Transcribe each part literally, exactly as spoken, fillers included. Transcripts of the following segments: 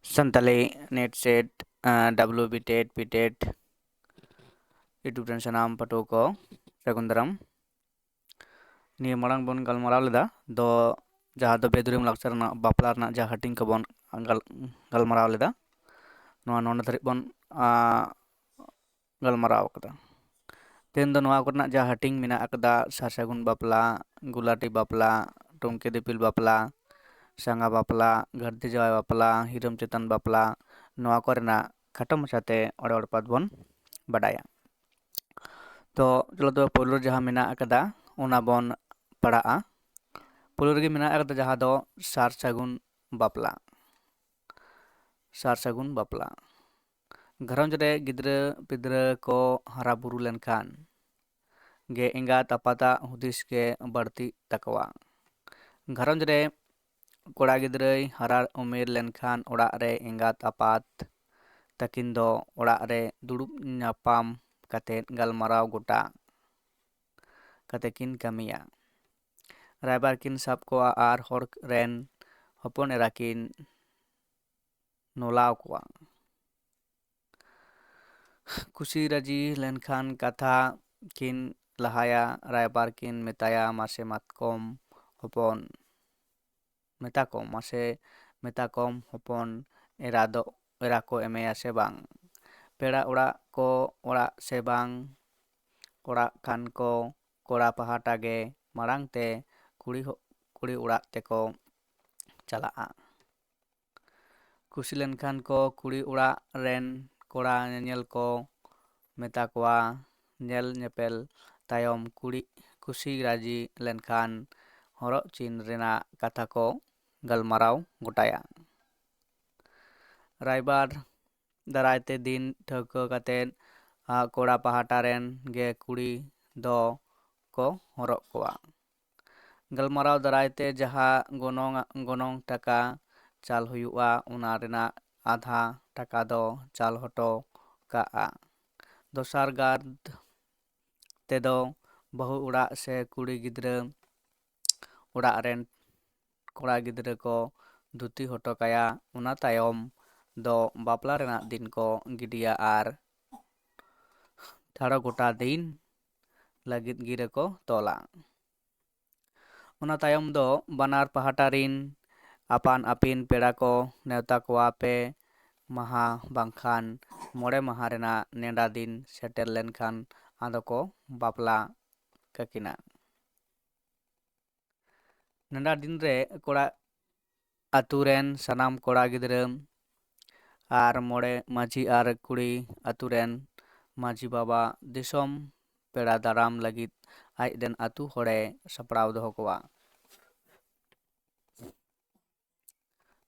Santali NET SET, ᱟᱸ, WB TET, PTET YouTube ᱨᱮᱱ ᱥᱟᱱᱟᱢ ᱯᱟᱹᱴᱷᱩᱣᱟᱹ ᱠᱚ ᱥᱟᱹᱜᱩᱱ ᱫᱟᱨᱟᱢ᱾ ᱱᱤᱭᱟᱹ ᱢᱟᱲᱟᱝ ᱵᱚᱱ ᱜᱟᱞᱢᱟᱨᱟᱣ ᱞᱮᱫᱟ ᱫᱚ, ᱡᱟᱦᱟᱸ ᱫᱚ ᱵᱮᱫᱩᱨᱤᱢ ᱞᱟᱠᱪᱟᱨ ᱨᱮᱱᱟᱜ ᱵᱟᱯᱞᱟ ᱨᱮᱱᱟᱜ ᱡᱟᱦᱟᱸ ᱦᱟᱹᱴᱤᱧ ᱠᱚᱵᱚᱱ ᱜᱟᱞ-, ᱜᱟᱞᱢᱟᱨᱟᱣ ᱞᱮᱫᱟ, ᱱᱚᱣᱟ ᱱᱚᱰᱮ ᱫᱷᱟᱹᱨᱤᱡ ᱵᱚᱱ, ᱟᱸ, ᱜᱟᱞᱢᱟᱨᱟᱣ ᱟᱠᱟᱫᱟ᱾ ᱛᱮᱦᱮᱧ ᱫᱚ ᱱᱚᱣᱟ ᱠᱚᱨᱮᱱᱟᱜ ᱡᱟᱦᱟᱸ ᱦᱟᱹᱴᱤᱧ ᱢᱮᱱᱟᱜ ᱟᱠᱟᱫᱟ, ᱥᱟᱨ ᱥᱟᱹᱜᱩᱱ ᱵᱟᱯᱞᱟ, ᱜᱩᱞᱟᱴᱤ ᱵᱟᱯᱞᱟ, ᱴᱩᱝᱠᱤ ᱫᱤᱯᱤᱞ ᱵᱟᱯᱞᱟ, ᱥᱟᱸᱜᱟ ᱵᱟᱯᱞᱟ, ᱜᱷᱟᱹᱨᱫᱤ ᱡᱟᱶᱟᱭ ᱵᱟᱯᱞᱟ, ᱦᱤᱨᱚᱢ ᱪᱮᱛᱟᱱ ᱵᱟᱯᱞᱟ, ᱱᱚᱣᱟ ᱠᱚᱨᱮᱱᱟᱜ ᱠᱷᱟᱴᱚ ᱢᱟᱪᱷᱟᱛᱮ ᱚᱲᱮ ᱚᱲᱯᱟᱛ ᱵᱚᱱ ᱵᱟᱰᱟᱭᱟ᱾ ᱛᱚ ᱪᱚᱞᱚ ᱛᱚᱵᱮ ᱯᱳᱭᱞᱳ ᱨᱮ ᱡᱟᱦᱟᱸ ᱢᱮᱱᱟᱜ ᱟᱠᱟᱫᱟ ᱚᱱᱟ ᱵᱚᱱ ᱯᱟᱲᱦᱟᱜᱼᱟ᱾ ᱯᱳᱭᱞᱳ ᱨᱮᱜᱮ ᱢᱮᱱᱟᱜ ᱟᱠᱟᱫᱟ ᱡᱟᱦᱟᱸ ᱫᱚ ᱥᱟᱨ ᱥᱟᱹᱜᱩᱱ ᱵᱟᱯᱞᱟ᱾ ᱥᱟᱨ ᱥᱟᱹᱜᱩᱱ ᱵᱟᱯᱞᱟ᱾ ᱜᱷᱟᱨᱚᱸᱡᱽ ᱨᱮ ᱜᱤᱫᱽᱨᱟᱹ ᱯᱤᱫᱽᱨᱟᱹ ᱠᱚ ᱦᱟᱨᱟ ᱵᱩᱨᱩ ᱞᱮᱱᱠᱷᱟᱱ ᱜᱮ ᱮᱸᱜᱟᱛ ᱟᱯᱟᱛᱟᱜ ᱦᱩᱫᱤᱥ ᱜᱮ ᱵᱟᱹᱲᱛᱤᱜ ᱛᱟᱠᱚᱣᱟ᱾ ᱜᱷᱟᱨᱚᱸᱡᱽ ᱨᱮ ᱠᱚᱲᱟ ᱜᱤᱫᱽᱨᱟᱹᱭ ᱦᱟᱨᱟ ᱩᱢᱮᱨ ᱞᱮᱱᱠᱷᱟᱱ ᱚᱲᱟᱜ ᱨᱮ ᱮᱸᱜᱟᱛ ᱟᱯᱟᱛ ᱛᱟᱹᱠᱤᱱ ᱫᱚ ᱚᱲᱟᱜ ᱨᱮ ᱫᱩᱲᱩᱵ ᱧᱟᱯᱟᱢ ᱠᱟᱛᱮ ᱜᱟᱞᱢᱟᱨᱟᱣ ᱜᱚᱴᱟ ᱠᱟᱛᱮ ᱠᱤᱱ ᱠᱟᱹᱢᱤᱭᱟ᱾ ᱨᱟᱭᱵᱟᱨ ᱠᱤᱱ ᱥᱟᱵ ᱠᱚᱣᱟ ᱟᱨ ᱦᱚᱲ ᱨᱮᱱ ᱦᱚᱯᱚᱱ ᱮᱨᱟ ᱠᱤᱱ ᱱᱚᱞᱟᱣ ᱠᱚᱣᱟ᱾ ᱠᱩᱥᱤ ᱨᱟᱹᱡᱤ ᱞᱮᱱᱠᱷᱟᱱ ᱠᱟᱛᱷᱟ ᱠᱤᱱ ᱞᱟᱦᱟᱭᱟ᱾ ᱨᱟᱭᱵᱟᱨ ᱠᱤᱱ ᱢᱮᱛᱟᱭᱟ, "ᱢᱟᱥᱮ ᱢᱟᱛᱠᱚᱢ ᱦᱚᱯᱚᱱ, ᱢᱮᱛᱟ ᱠᱚᱢ, ᱢᱟᱥᱮ ᱢᱮᱛᱟ ᱠᱚᱢ ᱦᱚᱯᱚᱱ ᱮᱨᱟ ᱫᱚ, ᱮᱨᱟ ᱠᱚ ᱮᱢᱮᱭᱟ ᱥᱮ ᱵᱟᱝ? ᱯᱮᱲᱟ ᱚᱲᱟᱜ ᱠᱚ ᱚᱲᱟᱜ ᱥᱮ ᱵᱟᱝ?" ᱚᱲᱟᱜ ᱠᱷᱟᱱ ᱠᱚ ᱠᱚᱲᱟ ᱯᱟᱦᱴᱟ ᱜᱮ ᱢᱟᱲᱟᱝ ᱛᱮ ᱠᱩᱲᱤ ᱦᱚ-, ᱠᱩᱲᱤ ᱚᱲᱟᱜ ᱛᱮᱠᱚ ᱪᱟᱞᱟᱜᱼᱟ᱾ ᱠᱩᱥᱤ ᱞᱮᱱᱠᱷᱟᱱ ᱠᱚ ᱠᱩᱲᱤ ᱚᱲᱟᱜ ᱨᱮᱱ ᱠᱚᱲᱟ ᱧᱮᱧᱮᱞ ᱠᱚ ᱢᱮᱛᱟ ᱠᱚᱣᱟ᱾ ᱧᱮᱞ ᱧᱮᱯᱮᱞ ᱛᱟᱭᱚᱢ ᱠᱩᱲᱤ ᱠᱩᱥᱤ ᱨᱟᱹᱡᱤ ᱞᱮᱱᱠᱷᱟᱱ ᱦᱚᱨᱚᱜ ᱪᱤᱱ ᱨᱮᱱᱟᱜ ᱠᱟᱛᱷᱟ ᱠᱚ ᱜᱟᱞᱢᱟᱨᱟᱣ ᱜᱚᱴᱟᱭᱟ᱾ ᱨᱟᱭᱵᱟᱨ ᱫᱟᱨᱟᱭ ᱛᱮ ᱫᱤᱱ ᱴᱷᱟᱹᱣᱠᱟᱹ ᱠᱟᱛᱮᱫ, ᱟ, ᱠᱚᱲᱟ ᱯᱟᱦᱴᱟ ᱨᱮᱱ ᱜᱮ ᱠᱩᱲᱤ ᱫᱚ ᱠᱚ ᱦᱚᱨᱚᱜ ᱠᱚᱣᱟ᱾ ᱜᱟᱞᱢᱟᱨᱟᱣ ᱫᱟᱨᱟᱭ ᱛᱮ ᱡᱟᱦᱟᱸ ᱜᱚᱱᱚᱝ, ᱜᱚᱱᱚᱝ ᱴᱟᱠᱟ ᱪᱟᱞ ᱦᱩᱭᱩᱜᱼᱟ, ᱚᱱᱟ ᱨᱮᱱᱟᱜ ᱟᱫᱷᱟ ᱴᱟᱠᱟ ᱫᱚ ᱪᱟᱞ ᱦᱚᱴᱚ ᱠᱟᱜᱼᱟ᱾ ᱫᱚᱥᱟᱨ ᱜᱟᱨᱫ ᱛᱮᱫᱚ ᱵᱟᱹᱦᱩ ᱚᱲᱟᱜ ᱥᱮ ᱠᱩᱲᱤ ᱜᱤᱫᱽᱨᱟᱹ ᱚᱲᱟᱜ ᱨᱮᱱ ᱠᱚᱲᱟ ᱜᱤᱫᱽᱨᱟᱹ ᱠᱚ ᱫᱷᱩᱛᱤ ᱦᱚᱴᱚ ᱠᱟᱭᱟ᱾ ᱚᱱᱟ ᱛᱟᱭᱚᱢ ᱫᱚ ᱵᱟᱯᱞᱟ ᱨᱮᱱᱟᱜ ᱫᱤᱱ ᱠᱚ ᱜᱤᱰᱤᱭᱟ ᱟᱨ ᱴᱷᱟᱲᱚ ᱜᱚᱴᱟ ᱫᱤᱱ ᱞᱟᱹᱜᱤᱫ ᱜᱤᱨᱟᱹ ᱠᱚ ᱛᱚᱞᱟ᱾ ᱚᱱᱟ ᱛᱟᱭᱚᱢ ᱫᱚ ᱵᱟᱱᱟᱨ ᱯᱟᱦᱴᱟ ᱨᱤᱱ ᱟᱯᱟᱱ ᱟᱹᱯᱤᱱ ᱯᱮᱲᱟ ᱠᱚ ᱱᱮᱣᱛᱟ ᱠᱚᱣᱟ᱾ ᱯᱮ ᱢᱟᱦᱟ ᱵᱟᱝᱠᱷᱟᱱ ᱢᱚᱬᱮ ᱢᱟᱦᱟ ᱨᱮᱱᱟᱜ ᱱᱮᱰᱟ ᱫᱤᱱ ᱥᱮᱴᱮᱨ ᱞᱮᱱᱠᱷᱟᱱ ᱟᱫᱚ ᱠᱚ ᱵᱟᱯᱞᱟ ᱠᱟᱹᱠᱤᱱᱟ᱾ ᱱᱮᱰᱟ ᱫᱤᱱ ᱨᱮ ᱠᱚᱲᱟ ᱟᱹᱛᱩ ᱨᱮᱱ ᱥᱟᱱᱟᱢ ᱠᱚᱲᱟ ᱜᱤᱫᱽᱨᱟᱹ ᱟᱨ ᱢᱚᱬᱮ ᱢᱟᱹᱡᱷᱤ ᱟᱨ ᱠᱩᱲᱤ ᱟᱹᱛᱩ ᱨᱮᱱ ᱢᱟᱹᱡᱷᱤ ᱵᱟᱵᱟ ᱫᱤᱥᱚᱢ ᱯᱮᱲᱟ ᱫᱟᱨᱟᱢ ᱞᱟᱹᱜᱤᱫ ᱟᱡ ᱨᱮᱱ ᱟᱹᱛᱩ ᱦᱚᱲᱮ ᱥᱟᱯᱲᱟᱣ ᱫᱚᱦᱚ ᱠᱚᱣᱟ,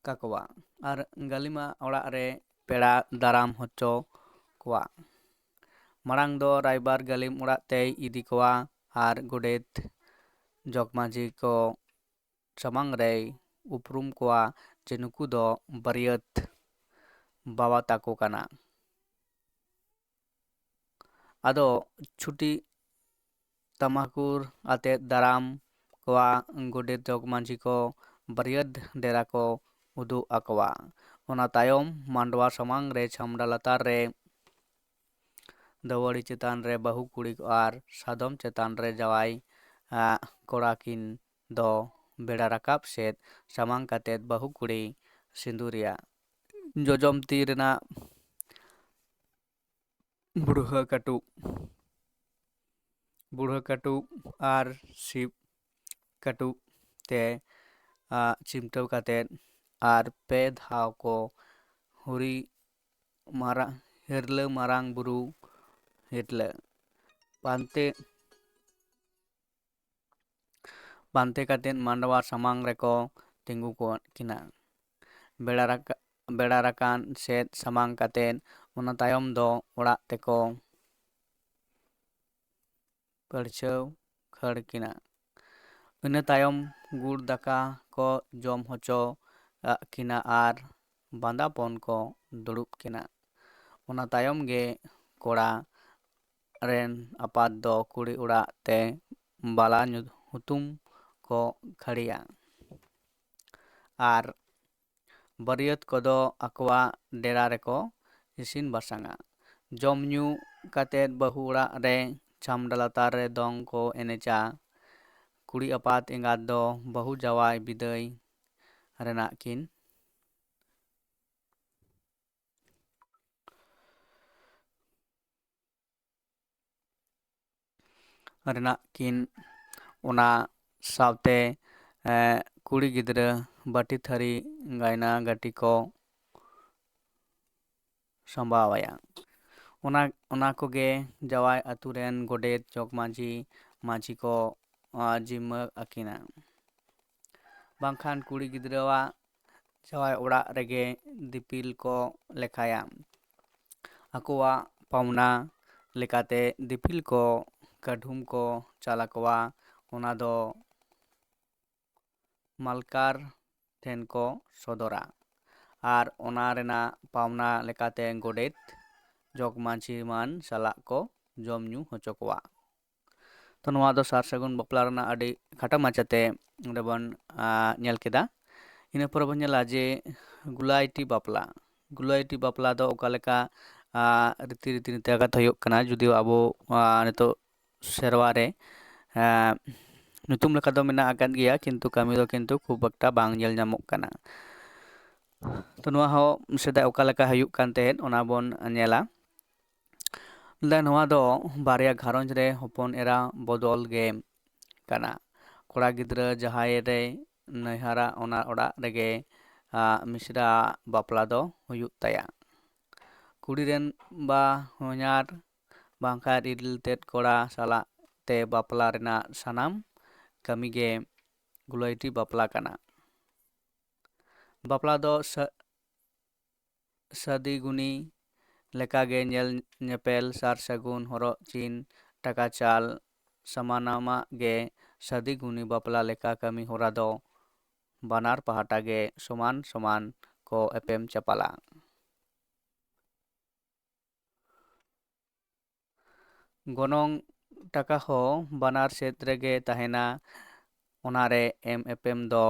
ᱠᱟᱠᱚᱣᱟ ᱟᱨ ᱜᱟᱹᱞᱤᱢᱟ ᱚᱲᱟᱜ ᱨᱮ ᱯᱮᱲᱟ ᱫᱟᱨᱟᱢ ᱦᱚᱪᱚ ᱠᱚᱣᱟ᱾ ᱢᱟᱲᱟᱝ ᱫᱚ ᱨᱟᱭᱵᱟᱨ ᱜᱟᱹᱞᱤᱢ ᱚᱲᱟᱜ ᱛᱮᱭ ᱤᱫᱤ ᱠᱚᱣᱟ ᱟᱨ ᱜᱚᱰᱮᱛ ᱡᱚᱜᱽᱢᱟᱹᱡᱷᱤ ᱠᱚ ᱥᱟᱢᱟᱝ ᱨᱮᱭ ᱩᱯᱨᱩᱢ ᱠᱚᱣᱟ ᱡᱮ ᱱᱩᱠᱩ ᱫᱚ ᱵᱟᱹᱨᱭᱟᱹᱛ ᱵᱟᱵᱟ ᱛᱟᱠᱚ ᱠᱟᱱᱟ᱾ ᱟᱫᱚ ᱪᱷᱩᱴᱤ ᱛᱟᱢᱟᱠᱩᱨ ᱟᱛᱮᱫ ᱫᱟᱨᱟᱢ ᱠᱚᱣᱟ᱾ ᱜᱚᱰᱮᱛ ᱡᱚᱜᱽᱢᱟᱹᱡᱷᱤ ᱠᱚ ᱵᱟᱹᱨᱭᱟᱹᱛ ᱰᱮᱨᱟ ᱠᱚ ᱩᱫᱩᱜ ᱟᱠᱚᱣᱟ᱾ ᱚᱱᱟ ᱛᱟᱭᱚᱢ ᱢᱟᱰᱣᱟ ᱥᱟᱢᱟᱝ ᱨᱮ ᱪᱷᱟᱢᱰᱟ ᱞᱟᱛᱟᱨ ᱨᱮ ᱫᱟᱹᱣᱟᱹᱲᱤ ᱪᱮᱛᱟᱱ ᱨᱮ ᱵᱟᱹᱦᱩ ᱠᱩᱲᱤ ᱟᱨ ᱥᱟᱫᱚᱢ ᱪᱮᱛᱟᱱ ᱨᱮ ᱡᱟᱶᱟᱭ, ᱟ, ᱠᱚᱲᱟ ᱠᱤᱱ ᱫᱚ ᱵᱮᱲᱟ ᱨᱟᱠᱟᱵ ᱥᱮᱫ ᱥᱟᱢᱟᱝ ᱠᱟᱛᱮᱫ ᱵᱟᱹᱦᱩ ᱠᱩᱲᱤ ᱥᱤᱸᱫᱩᱨᱮᱭᱟ᱾ ᱡᱚᱡᱚᱢ ᱛᱤ ᱨᱮᱱᱟᱜ ᱵᱩᱲᱦᱟᱹ ᱠᱟᱹᱴᱩᱵ, ᱵᱩᱲᱦᱟᱹ ᱠᱟᱹᱴᱩᱵ ᱟᱨ ᱥᱤᱵ ᱠᱟᱹᱴᱩᱵ ᱛᱮ, ᱟ, ᱪᱤᱢᱴᱟᱹᱣ ᱠᱟᱛᱮᱫ ᱟᱨ ᱯᱮ ᱫᱷᱟᱣ ᱠᱚ ᱦᱩᱨᱤ ᱢᱟᱨᱟ-, ᱦᱤᱨᱞᱟᱹ ᱢᱟᱨᱟᱝ ᱵᱩᱨᱩ ᱦᱤᱨᱞᱟᱹ ᱯᱟᱱᱛᱮ ᱯᱟᱱᱛᱮ ᱠᱟᱛᱮᱫ ᱢᱟᱰᱣᱟ ᱥᱟᱢᱟᱝ ᱨᱮᱠᱚ ᱛᱤᱸᱜᱩ ᱠᱚᱜ ᱠᱤᱱᱟ᱾ ᱵᱮᱲᱟ ᱨᱟᱠᱟ-, ᱵᱮᱲᱟ ᱨᱟᱠᱟᱱ ᱥᱮᱫ ᱥᱟᱢᱟᱝ ᱠᱟᱛᱮᱫ ᱚᱱᱟ ᱛᱟᱭᱚᱢ ᱫᱚ ᱚᱲᱟᱜ ᱛᱮᱠᱚ ᱯᱟᱹᱲᱪᱷᱟᱹᱣ ᱠᱷᱟᱹᱲ ᱠᱤᱱᱟ᱾ ᱤᱱᱟᱹ ᱛᱟᱭᱚᱢ ᱜᱩᱲ ᱫᱟᱠᱟ ᱠᱚ ᱡᱚᱢ ᱦᱚᱪᱚ ᱟᱜ ᱠᱤᱱᱟ ᱟᱨ ᱵᱟᱸᱫᱟᱯᱚᱱ ᱠᱚ ᱫᱩᱲᱩᱵ ᱠᱤᱱᱟ᱾ ᱚᱱᱟ ᱛᱟᱭᱚᱢ ᱜᱮ ᱠᱚᱲᱟ ᱨᱮᱱ ᱟᱯᱟᱛ ᱫᱚ ᱠᱩᱲᱤ ᱚᱲᱟᱜ ᱛᱮ ᱵᱟᱞᱟ ᱧᱩ-, ᱦᱩᱛᱩᱢ ᱠᱚ ᱠᱷᱟᱹᱲᱮᱭᱟ᱾ ᱟᱨ ᱵᱟᱹᱨᱭᱟᱹᱛ ᱠᱚᱫᱚ ᱟᱠᱚᱣᱟᱜ ᱰᱮᱨᱟ ᱨᱮᱠᱚ ᱤᱥᱤᱱ ᱵᱟᱥᱟᱝᱟ᱾ ᱡᱚᱢ ᱧᱩ ᱠᱟᱛᱮᱫ ᱵᱟᱹᱦᱩ ᱚᱲᱟᱜ ᱨᱮ ᱪᱷᱟᱢᱰᱟ ᱞᱟᱛᱟᱨ ᱨᱮ ᱫᱚᱝ ᱠᱚ ᱮᱱᱮᱡᱟ᱾ ᱠᱩᱲᱤ ᱟᱯᱟᱛ ᱮᱸᱜᱟᱛ ᱫᱚ ᱵᱟᱹᱦᱩ ᱡᱟᱶᱟᱭ ᱵᱤᱫᱟᱹᱭ ᱨᱮᱱᱟᱜ ᱠᱤᱱ ᱨᱮᱱᱟᱜ ᱠᱤᱱ ᱚᱱᱟ ᱥᱟᱶᱛᱮ, ᱮ, ᱠᱩᱲᱤ ᱜᱤᱫᱽᱨᱟᱹ ᱵᱟᱹᱴᱤ ᱛᱷᱟᱹᱨᱤ ᱜᱟᱭᱱᱟ ᱜᱟᱹᱴᱤ ᱠᱚ ᱥᱟᱢᱵᱟᱣ ᱟᱭᱟ᱾ ᱚᱱᱟ, ᱚᱱᱟ ᱠᱚᱜᱮ ᱡᱟᱶᱟᱭ ᱟᱹᱛᱩ ᱨᱮᱱ ᱜᱚᱰᱮᱛ, ᱡᱚᱜᱽ ᱢᱟᱹᱡᱷᱤ, ᱢᱟᱹᱡᱷᱤ ᱠᱚ, ᱟ, ᱡᱤᱢᱢᱟᱹ ᱟᱹᱠᱤᱱᱟ᱾ ᱵᱟᱝᱠᱷᱟᱱ ᱠᱩᱲᱤ ᱜᱤᱫᱽᱨᱟᱹᱣᱟᱜ ᱡᱟᱶᱟᱭ ᱚᱲᱟᱜ ᱨᱮᱜᱮ ᱫᱤᱯᱤᱞ ᱠᱚ ᱞᱮᱠᱷᱟᱭᱟ᱾ ᱟᱠᱚᱣᱟᱜ ᱯᱟᱣᱱᱟ ᱞᱮᱠᱟᱛᱮ ᱫᱤᱯᱤᱞ ᱠᱚ ᱠᱟᱹᱰᱷᱩᱢ ᱠᱚ ᱪᱟᱞ ᱟᱠᱚᱣᱟ᱾ ᱚᱱᱟ ᱫᱚ ᱢᱟᱞᱠᱟᱨ ᱴᱷᱮᱱ ᱠᱚ ᱥᱚᱫᱚᱨᱟ᱾ ᱟᱨ ᱚᱱᱟ ᱨᱮᱱᱟᱜ ᱯᱟᱣᱱᱟ ᱞᱮᱠᱟᱛᱮ ᱜᱚᱰᱮᱛ, ᱡᱚᱜᱽ ᱢᱟᱹᱡᱷᱤ ᱮᱢᱟᱱ ᱥᱟᱞᱟᱜ ᱠᱚ ᱡᱚᱢ ᱧᱩ ᱦᱚᱪᱚ ᱠᱚᱣᱟ᱾ ᱛᱚ, ᱱᱚᱣᱟ ᱫᱚ ᱥᱟᱨ ᱥᱟᱹᱜᱩᱱ ᱵᱟᱯᱞᱟ ᱨᱮᱱᱟᱜ ᱟᱹᱰᱤ ᱠᱷᱟᱴᱚ ᱢᱟᱪᱷᱟᱛᱮ ᱚᱸᱰᱮ ᱵᱚᱱ, ᱟ, ᱧᱮᱞ ᱠᱮᱫᱟ᱾ ᱤᱱᱟᱹ ᱯᱚᱨᱮ ᱵᱚᱱ ᱧᱮᱞᱟ ᱡᱮ ᱜᱩᱞᱟᱭᱴᱤ ᱵᱟᱯᱞᱟ᱾ ᱜᱩᱞᱟᱭᱴᱤ ᱵᱟᱯᱞᱟ ᱫᱚ ᱚᱠᱟ ᱞᱮᱠᱟ, ᱟ, ᱨᱤᱛᱤ ᱨᱤᱛᱤ ᱱᱤᱛᱤ ᱟᱠᱟᱛ ᱦᱩᱭᱩᱜ ᱠᱟᱱᱟ, ᱡᱩᱫᱤᱭᱳ ᱟᱵᱚ, ᱟ, ᱱᱤᱛᱚᱜ ᱥᱮᱨᱣᱟ ᱨᱮ, ᱟ, ᱧᱩᱛᱩᱢ ᱞᱮᱠᱟ ᱫᱚ ᱢᱮᱱᱟᱜ ᱟᱠᱟᱫ ᱜᱮᱭᱟ, ᱠᱤᱱᱛᱩ ᱠᱟᱹᱢᱤ ᱫᱚ ᱠᱤᱱᱛᱩ ᱠᱷᱩᱵ ᱮᱠᱴᱟ ᱵᱟᱝ ᱧᱮᱞ ᱧᱟᱢᱚᱜ ᱠᱟᱱᱟ᱾ ᱛᱚ, ᱱᱚᱣᱟ ᱦᱚᱸ ᱥᱮᱫᱟᱭ ᱚᱠᱟ ᱞᱮᱠᱟ ᱦᱩᱭᱩᱜ ᱠᱟᱱ ᱛᱟᱦᱮᱸᱫ, ᱚᱱᱟ ᱵᱚᱱ ᱧᱮᱞᱟ᱾ ᱞᱟᱹᱭ, ᱱᱚᱣᱟ ᱫᱚ ᱵᱟᱨᱭᱟ ᱜᱷᱟᱨᱚᱸᱡᱽ ᱨᱮ ᱦᱚᱯᱚᱱ ᱮᱨᱟ ᱵᱚᱫᱚᱞ ᱜᱮ ᱠᱟᱱᱟ᱾ ᱠᱚᱲᱟ ᱜᱤᱫᱽᱨᱟᱹ ᱡᱟᱦᱟᱸᱭ ᱨᱮ ᱱᱟᱹᱭᱦᱟᱨᱟ, ᱚᱱᱟ ᱚᱲᱟᱜ ᱨᱮᱜᱮ, ᱟ, ᱢᱤᱥᱨᱟ ᱵᱟᱯᱞᱟ ᱫᱚ ᱦᱩᱭᱩᱜ ᱛᱟᱭᱟ᱾ ᱠᱩᱲᱤ ᱨᱮᱱ ᱵᱟ ᱦᱚᱧᱦᱟᱨ ᱵᱟᱝᱠᱷᱟᱱ ᱤᱨᱤᱞ ᱛᱮᱫ ᱠᱚᱲᱟ ᱥᱟᱞᱟᱜ ᱛᱮ ᱵᱟᱯᱞᱟ ᱨᱮᱱᱟᱜ ᱥᱟᱱᱟᱢ ᱠᱟᱹᱢᱤ ᱜᱮ ᱜᱩᱞᱟᱹᱭᱴᱤ ᱵᱟᱯᱞᱟ ᱠᱟᱱᱟ᱾ ᱵᱟᱯᱞᱟ ᱫᱚ ᱥᱟ-, ᱥᱟᱹᱫᱤ ᱜᱩᱱᱤ ᱞᱮᱠᱟᱜᱮ ᱧᱮᱞ ᱧᱮᱯᱮᱞ, ᱥᱟᱨ ᱥᱟᱹᱜᱩᱱ, ᱦᱚᱨᱚᱜ ᱪᱤᱱ, ᱴᱟᱠᱟ ᱪᱟᱞ, ᱥᱟᱢᱟᱱᱟᱢᱟᱜ ᱜᱮ ᱥᱟᱹᱫᱤ ᱜᱩᱱᱤ ᱵᱟᱯᱞᱟ ᱞᱮᱠᱟ ᱠᱟᱹᱢᱤ ᱦᱚᱨᱟ ᱫᱚ ᱵᱟᱱᱟᱨ ᱯᱟᱦᱴᱟ ᱜᱮ ᱥᱚᱢᱟᱱ ᱥᱚᱢᱟᱱ ᱠᱚ ᱮᱯᱮᱢ ᱪᱟᱯᱟᱞᱟ᱾ ᱜᱚᱱᱚᱝ ᱴᱟᱠᱟ ᱦᱚᱸ ᱵᱟᱱᱟᱨ ᱥᱮᱫ ᱨᱮᱜᱮ ᱛᱟᱦᱮᱱᱟ, ᱚᱱᱟᱨᱮ ᱮᱢ ᱮᱯᱮᱢ ᱫᱚ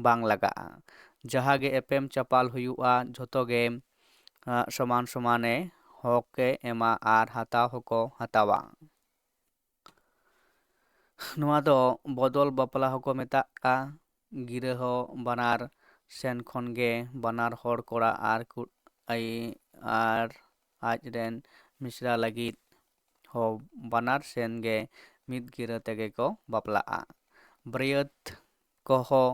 ᱵᱟᱝ ᱞᱟᱜᱟᱜᱼᱟ᱾ ᱡᱟᱦᱟᱸ ᱜᱮ ᱮᱯᱮᱢ ᱪᱟᱯᱟᱞ ᱦᱩᱭᱩᱜᱼᱟ, ᱡᱷᱚᱛᱚ ᱜᱮ ᱥᱚᱢᱟᱱ ᱥᱚᱢᱟᱱᱮ ᱦᱚᱠ ᱮ ᱮᱢᱟ ᱟᱨ ᱦᱟᱛᱟᱣ ᱦᱚᱸᱠᱚ ᱦᱟᱛᱟᱣᱟ᱾ ᱱᱚᱣᱟ ᱫᱚ ᱵᱚᱫᱚᱞ ᱵᱟᱯᱞᱟ ᱦᱚᱸᱠᱚ ᱢᱮᱛᱟᱜᱼᱟ᱾ ᱜᱤᱨᱟᱹ ᱦᱚᱸ ᱵᱟᱱᱟᱨ ᱥᱮᱱ ᱠᱷᱚᱱ ᱜᱮ ᱵᱟᱱᱟᱨ ᱦᱚᱲ ᱠᱚᱲᱟ ᱟᱨ ᱠᱩ-, ᱟᱭ-, ᱟᱨ ᱟᱡ ᱨᱮᱱ ᱢᱤᱥᱨᱟ ᱞᱟᱹᱜᱤᱫ ᱦᱚᱸ ᱵᱟᱱᱟᱨ ᱥᱮᱱ ᱜᱮ ᱢᱤᱫ ᱜᱤᱨᱟᱹ ᱛᱮᱜᱮ ᱠᱚ ᱵᱟᱯᱞᱟᱜᱼᱟ᱾ ᱵᱟᱹᱨᱭᱟᱹᱛ ᱠᱚᱦᱚᱸ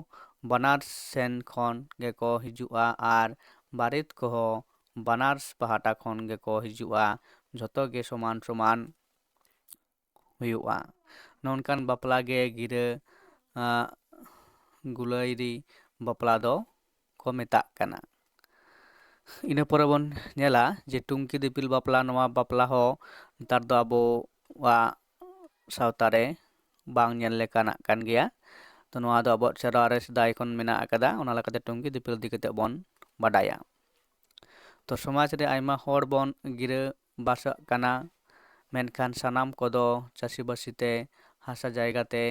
ᱵᱟᱱᱟᱨ ᱥᱮᱱ ᱠᱷᱚᱱ ᱜᱮᱠᱚ ᱦᱤᱡᱩᱜᱼᱟ ᱟᱨ ᱵᱟᱨᱮᱛ ᱠᱚᱦᱚᱸ ᱵᱟᱱᱟᱨ ᱯᱟᱦᱴᱟ ᱠᱷᱚᱱ ᱜᱮᱠᱚ ᱦᱤᱡᱩᱜᱼᱟ᱾ ᱡᱷᱚᱛᱚ ᱜᱮ ᱥᱚᱢᱟᱱ ᱥᱚᱢᱟᱱ ᱦᱩᱭᱩᱜᱼᱟ᱾ ᱱᱚᱝᱠᱟᱱ ᱵᱟᱯᱞᱟ ᱜᱮ ᱜᱤᱨᱟᱹ, ᱟᱸ, ᱜᱩᱞᱟᱹᱭᱨᱤ ᱵᱟᱯᱞᱟ ᱫᱚ ᱠᱚ ᱢᱮᱛᱟᱜ ᱠᱟᱱᱟ᱾ ᱤᱱᱟᱹ ᱯᱚᱨᱮ ᱵᱚᱱ ᱧᱮᱞᱟ ᱡᱮ ᱴᱩᱝᱠᱤ ᱫᱤᱯᱤᱞ ᱵᱟᱯᱞᱟ, ᱱᱚᱣᱟ ᱵᱟᱯᱞᱟ ᱦᱚᱸ ᱱᱮᱛᱟᱨ ᱫᱚ ᱟᱵᱚᱣᱟᱜ ᱥᱟᱶᱛᱟ ᱨᱮ ᱵᱟᱝ ᱧᱮᱞ ᱞᱮᱠᱟᱱᱟᱜ ᱠᱟᱱ ᱜᱮᱭᱟ᱾ ᱛᱚ ᱱᱚᱣᱟ ᱫᱚ ᱟᱵᱚᱣᱟᱜ ᱥᱮᱨᱣᱟ ᱨᱮ ᱥᱮᱫᱟᱭ ᱠᱷᱚᱱ ᱢᱮᱱᱟᱜ ᱟᱠᱟᱫᱟ, ᱚᱱᱟ ᱞᱮᱠᱟᱛᱮ ᱴᱩᱝᱠᱤ ᱫᱤᱯᱤᱞ ᱤᱫᱤ ᱠᱟᱛᱮ ᱵᱚᱱ ᱵᱟᱰᱟᱭᱟ᱾ ᱛᱚ ᱥᱚᱢᱟᱡᱽ ᱨᱮ ᱟᱭᱢᱟ ᱦᱚᱲ ᱵᱚᱱ ᱜᱤᱨᱟᱹ ᱵᱟᱥᱟᱜ ᱠᱟᱱᱟ, ᱢᱮᱱᱠᱷᱟᱱ ᱥᱟᱱᱟᱢ ᱠᱚᱫᱚ ᱪᱟᱹᱥᱤᱵᱟᱹᱥᱤ ᱛᱮ ᱦᱟᱥᱟ ᱡᱟᱭᱜᱟ ᱛᱮ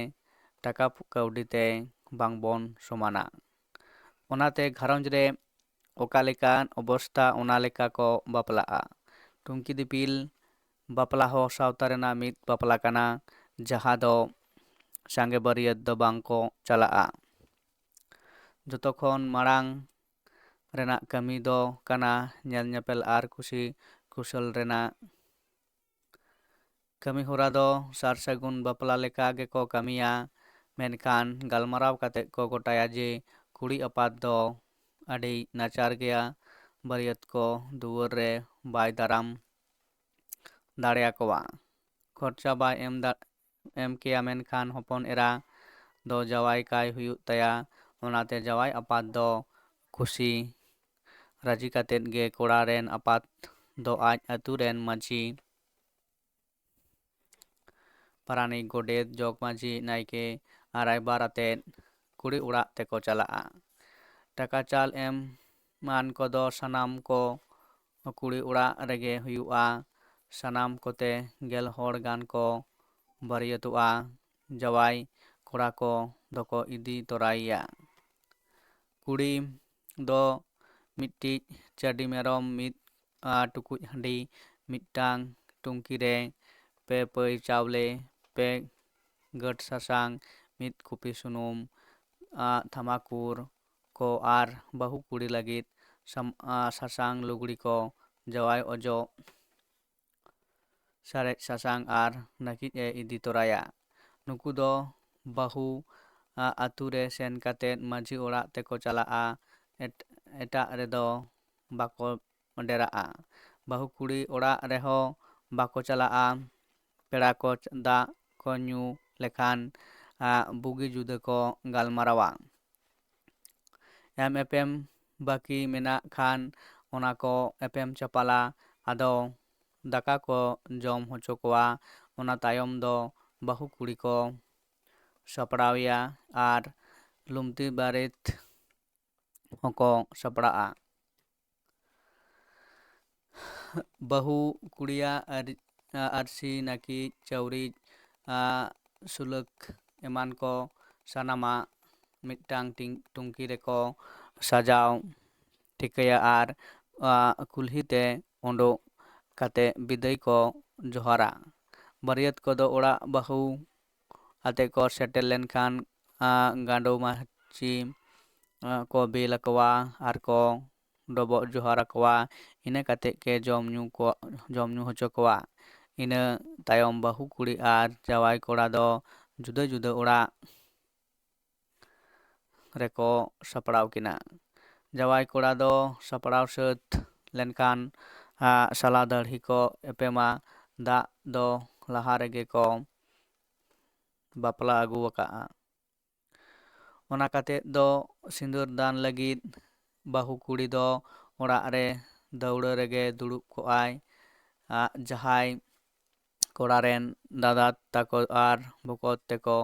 ᱴᱟᱠᱟ ᱠᱟᱹᱣᱰᱤ ᱛᱮ ᱵᱟᱝᱵᱚᱱ ᱥᱚᱢᱟᱱᱟ᱾ ᱚᱱᱟᱛᱮ ᱜᱷᱟᱨᱚᱸᱡᱽ ᱨᱮ ᱚᱠᱟ ᱞᱮᱠᱟᱱ ᱚᱵᱚᱥᱛᱟ ᱚᱱᱟ ᱞᱮᱠᱟ ᱠᱚ ᱵᱟᱯᱞᱟᱜᱼᱟ᱾ ᱴᱩᱝᱠᱤ ᱫᱤᱯᱤᱞ ᱵᱟᱯᱞᱟ ᱦᱚᱸ ᱥᱟᱶᱛᱟ ᱨᱮᱱᱟᱜ ᱢᱤᱫ ᱵᱟᱯᱞᱟ ᱠᱟᱱᱟ, ᱡᱟᱦᱟᱸ ᱫᱚ ᱥᱟᱸᱜᱮ ᱵᱟᱹᱨᱭᱟᱹᱛ ᱫᱚ ᱵᱟᱝ ᱠᱚ ᱪᱟᱞᱟᱜᱼᱟ᱾ ᱡᱚᱛᱚ ᱠᱷᱚᱱ ᱢᱟᱲᱟᱝ ᱨᱮᱱᱟᱜ ᱠᱟᱹᱢᱤ ᱫᱚ ᱠᱟᱱᱟ ᱧᱮᱞ ᱧᱮᱯᱮᱞ ᱟᱨ ᱠᱩᱥᱤ ᱠᱩᱥᱟᱹᱞ ᱨᱮᱱᱟᱜ ᱠᱟᱹᱢᱤ ᱦᱚᱨᱟ ᱫᱚ ᱥᱟᱨ ᱥᱟᱹᱜᱩᱱ ᱵᱟᱯᱞᱟ ᱞᱮᱠᱟ ᱜᱮᱠᱚ ᱠᱟᱹᱢᱤᱭᱟ, ᱢᱮᱱᱠᱷᱟᱱ ᱜᱟᱞᱢᱟᱨᱟᱣ ᱠᱟᱛᱮ ᱠᱚ ᱜᱚᱴᱟᱭᱟ ᱡᱮ ᱠᱩᱲᱤ ᱟᱯᱟᱛ ᱫᱚ ᱟᱹᱰᱤ ᱱᱟᱪᱟᱨ ᱜᱮᱭᱟ, ᱵᱟᱹᱨᱭᱟᱹᱛ ᱠᱚ ᱫᱩᱣᱟᱹᱨ ᱨᱮ ᱵᱟᱭ ᱫᱟᱨᱟᱢ ᱫᱟᱲᱮᱭᱟᱠᱚᱣᱟ, ᱠᱷᱚᱨᱪᱟ ᱵᱟᱭ ᱮᱢ ᱫᱟ-, ᱮᱢ ᱠᱮᱭᱟ, ᱢᱮᱱᱠᱷᱟᱱ ᱦᱚᱯᱚᱱ ᱮᱨᱟ ᱫᱚ ᱡᱟᱶᱟᱭ ᱠᱟᱭ ᱦᱩᱭᱩᱜ ᱛᱟᱭᱟ᱾ ᱚᱱᱟᱛᱮ ᱡᱟᱶᱟᱭ ᱟᱯᱟᱛ ᱫᱚ ᱠᱩᱥᱤ ᱨᱟᱹᱡᱤ ᱠᱟᱛᱮᱫ ᱜᱮ ᱠᱚᱲᱟ ᱨᱮᱱ ᱟᱯᱟᱛ ᱫᱚ ᱟᱡ ᱟᱹᱛᱩ ᱨᱮᱱ ᱢᱟᱹᱡᱷᱤ, ᱯᱟᱨᱟᱱᱤᱠ, ᱜᱚᱰᱮᱛ, ᱡᱚᱜᱽ ᱢᱟᱹᱡᱷᱤ, ᱱᱟᱭᱠᱮ ᱟᱨ ᱨᱟᱭᱵᱟᱨ ᱟᱛᱮᱫ ᱠᱩᱲᱤ ᱚᱲᱟᱜ ᱛᱮᱠᱚ ᱪᱟᱞᱟᱜᱼᱟ᱾ ᱴᱟᱠᱟ ᱪᱟᱞ ᱮᱢ ᱢᱟᱱ ᱠᱚᱫᱚ ᱥᱟᱱᱟᱢ ᱠᱚ ᱠᱩᱲᱤ ᱚᱲᱟᱜ ᱨᱮᱜᱮ ᱦᱩᱭᱩᱜᱼᱟ᱾ ᱥᱟᱱᱟᱢ ᱠᱚᱛᱮ ᱜᱮᱞ ᱦᱚᱲ ᱜᱟᱱ ᱠᱚ ᱵᱟᱹᱨᱭᱟᱹᱛᱚᱜᱼᱟ᱾ ᱡᱟᱶᱟᱭ ᱠᱚᱲᱟ ᱠᱚ ᱫᱚᱠᱚ ᱤᱫᱤ ᱛᱚᱨᱟᱭᱮᱭᱟ᱾ ᱠᱩᱲᱤ ᱫᱚ ᱢᱤᱫᱴᱤᱡ ᱪᱟᱹᱰᱤ ᱢᱮᱨᱚᱢ, ᱢᱤᱫ ᱟᱨ ᱴᱩᱠᱩᱡ ᱦᱟᱺᱰᱤ, ᱢᱤᱫᱴᱟᱝ ᱴᱩᱝᱠᱤ ᱨᱮ ᱯᱮ ᱯᱟᱹᱭ ᱪᱟᱣᱞᱮ, ᱯᱮ ᱜᱟᱹᱴ ᱥᱟᱥᱟᱝ, ᱢᱤᱫ ᱠᱩᱯᱤ ᱥᱩᱱᱩᱢ, ᱟᱜ ᱛᱷᱟᱢᱟᱠᱩᱨ ᱠᱚ ᱟᱨ ᱵᱟᱹᱦᱩ ᱠᱩᱲᱤ ᱞᱟᱹᱜᱤᱫ ᱥᱟᱢ-, ᱟ, ᱥᱟᱥᱟᱝ ᱞᱩᱜᱽᱲᱤ ᱠᱚ, ᱡᱟᱶᱟᱭ ᱚᱡᱚᱜ, ᱥᱟᱨᱮᱡ ᱥᱟᱥᱟᱝ ᱟᱨ ᱱᱟᱹᱠᱤᱡ ᱮ ᱤᱫᱤ ᱛᱚᱨᱟᱭᱟ᱾ ᱱᱩᱠᱩ ᱫᱚ ᱵᱟᱹᱦᱩ, ᱟ, ᱟᱹᱛᱩ ᱨᱮ ᱥᱮᱱ ᱠᱟᱛᱮ ᱢᱟᱹᱡᱷᱤ ᱚᱲᱟᱜ ᱛᱮᱠᱚ ᱪᱟᱞᱟᱜᱼᱟ᱾ ᱮᱴ-, ᱮᱴᱟᱜ ᱨᱮᱫᱚ ᱵᱟᱠᱚ ᱰᱮᱨᱟᱜᱼᱟ᱾ ᱵᱟᱹᱦᱩ ᱠᱩᱲᱤ ᱚᱲᱟᱜ ᱨᱮᱦᱚᱸ ᱵᱟᱠᱚ ᱪᱟᱞᱟᱜᱼᱟ᱾ ᱯᱮᱲᱟ ᱠᱚ ᱪ-, ᱫᱟᱜ ᱠᱚ ᱧᱩ ᱞᱮᱠᱷᱟᱱ, ᱟ, ᱵᱩᱜᱤ ᱡᱩᱫᱟᱹ ᱠᱚ ᱜᱟᱞᱢᱟᱨᱟᱣᱟ᱾ ᱮᱢ ᱮᱯᱮᱢ ᱵᱟᱹᱠᱤ ᱢᱮᱱᱟᱜ ᱠᱷᱟᱱ ᱚᱱᱟ ᱠᱚ ᱮᱯᱮᱢ ᱪᱟᱯᱟᱞᱟ᱾ ᱟᱫᱚ ᱫᱟᱠᱟ ᱠᱚ ᱡᱚᱢ ᱦᱚᱪᱚ ᱠᱚᱣᱟ᱾ ᱚᱱᱟ ᱛᱟᱭᱚᱢ ᱫᱚ ᱵᱟᱹᱦᱩ ᱠᱩᱲᱤ ᱠᱚ ᱥᱟᱯᱲᱟᱣᱮᱭᱟ ᱟᱨ ᱞᱩᱢᱛᱤ ᱵᱟᱨᱮᱛ ᱦᱚᱸᱠᱚ ᱥᱟᱯᱲᱟᱜᱼᱟ᱾ ᱵᱟᱹᱦᱩ ᱠᱩᱲᱤᱭᱟᱜ ᱟᱨ-, ᱟᱹᱨᱥᱤ, ᱱᱟᱹᱠᱤᱡ, ᱪᱟᱹᱣᱨᱤᱡ, ᱟ, ᱥᱩᱞᱟᱹᱠ ᱮᱢᱟᱱ ᱠᱚ ᱥᱟᱱᱟᱢᱟᱜ ᱢᱤᱫᱴᱟᱝ ᱴᱤᱝ-, ᱴᱩᱝᱠᱤ ᱨᱮᱠᱚ ᱥᱟᱡᱟᱣ ᱴᱷᱤᱠᱟᱹᱭᱟ ᱟᱨ, ᱟ, ᱠᱩᱞᱦᱤ ᱛᱮ ᱩᱰᱩᱠ ᱠᱟᱛᱮ ᱵᱤᱫᱟᱹᱭ ᱠᱚ ᱡᱚᱦᱟᱨᱟ᱾ ᱵᱟᱹᱨᱭᱟᱹᱛ ᱠᱚᱫᱚ ᱚᱲᱟᱜ ᱵᱟᱹᱦᱩ ᱟᱛᱮ ᱠᱚ ᱥᱮᱴᱮᱨ ᱞᱮᱱᱠᱷᱟᱱ, ᱟ, ᱜᱟᱸᱰᱚ ᱢᱟᱹᱪᱤ, ᱟ, ᱠᱚ ᱵᱮᱞ ᱟᱠᱚᱣᱟ ᱟᱨ ᱠᱚ ᱰᱚᱵᱚᱜ ᱡᱚᱦᱟᱨ ᱟᱠᱚᱣᱟ᱾ ᱤᱱᱟᱹ ᱠᱟᱛᱮ ᱜᱮ ᱡᱚᱢ ᱧᱩ ᱠᱚ, ᱡᱚᱢ ᱧᱩ ᱦᱚᱪᱚ ᱠᱚᱣᱟ᱾ ᱤᱱᱟᱹ ᱛᱟᱭᱚᱢ ᱵᱟᱹᱦᱩ ᱠᱩᱲᱤ ᱟᱨ ᱡᱟᱶᱟᱭ ᱠᱚᱲᱟ ᱫᱚ ᱡᱩᱫᱟᱹ ᱡᱩᱫᱟᱹ ᱚᱲᱟᱜ ᱨᱮᱠᱚ ᱥᱟᱯᱲᱟᱣ ᱠᱤᱱᱟ᱾ ᱡᱟᱶᱟᱭ ᱠᱚᱲᱟ ᱫᱚ ᱥᱟᱯᱲᱟᱣ ᱥᱟᱹᱛ ᱞᱮᱱᱠᱷᱟᱱ, ᱟ, ᱥᱟᱞᱟ ᱫᱟᱹᱲᱦᱤ ᱠᱚ ᱮᱯᱮᱢᱟ᱾ ᱫᱟᱜ ᱫᱚ ᱞᱟᱦᱟ ᱨᱮᱜᱮ ᱠᱚ ᱵᱟᱯᱞᱟ ᱟᱹᱜᱩ ᱟᱠᱟᱫᱼᱟ᱾ ᱚᱱᱟ ᱠᱟᱛᱮ ᱫᱚ ᱥᱤᱸᱫᱩᱨ ᱫᱟᱱ ᱞᱟᱹᱜᱤᱫ ᱵᱟᱹᱦᱩ ᱠᱩᱲᱤ ᱫᱚ ᱚᱲᱟᱜ ᱨᱮ ᱫᱟᱹᱣᱲᱟᱹ ᱨᱮᱜᱮ ᱫᱩᱲᱩᱵ ᱠᱚᱜᱼᱟᱭ᱾ ᱟ, ᱡᱟᱦᱟᱸᱭ ᱠᱚᱲᱟ ᱨᱮᱱ ᱫᱟᱫᱟ ᱛᱟᱠᱚ ᱟᱨ ᱵᱚᱠᱚᱛ ᱛᱮᱠᱚ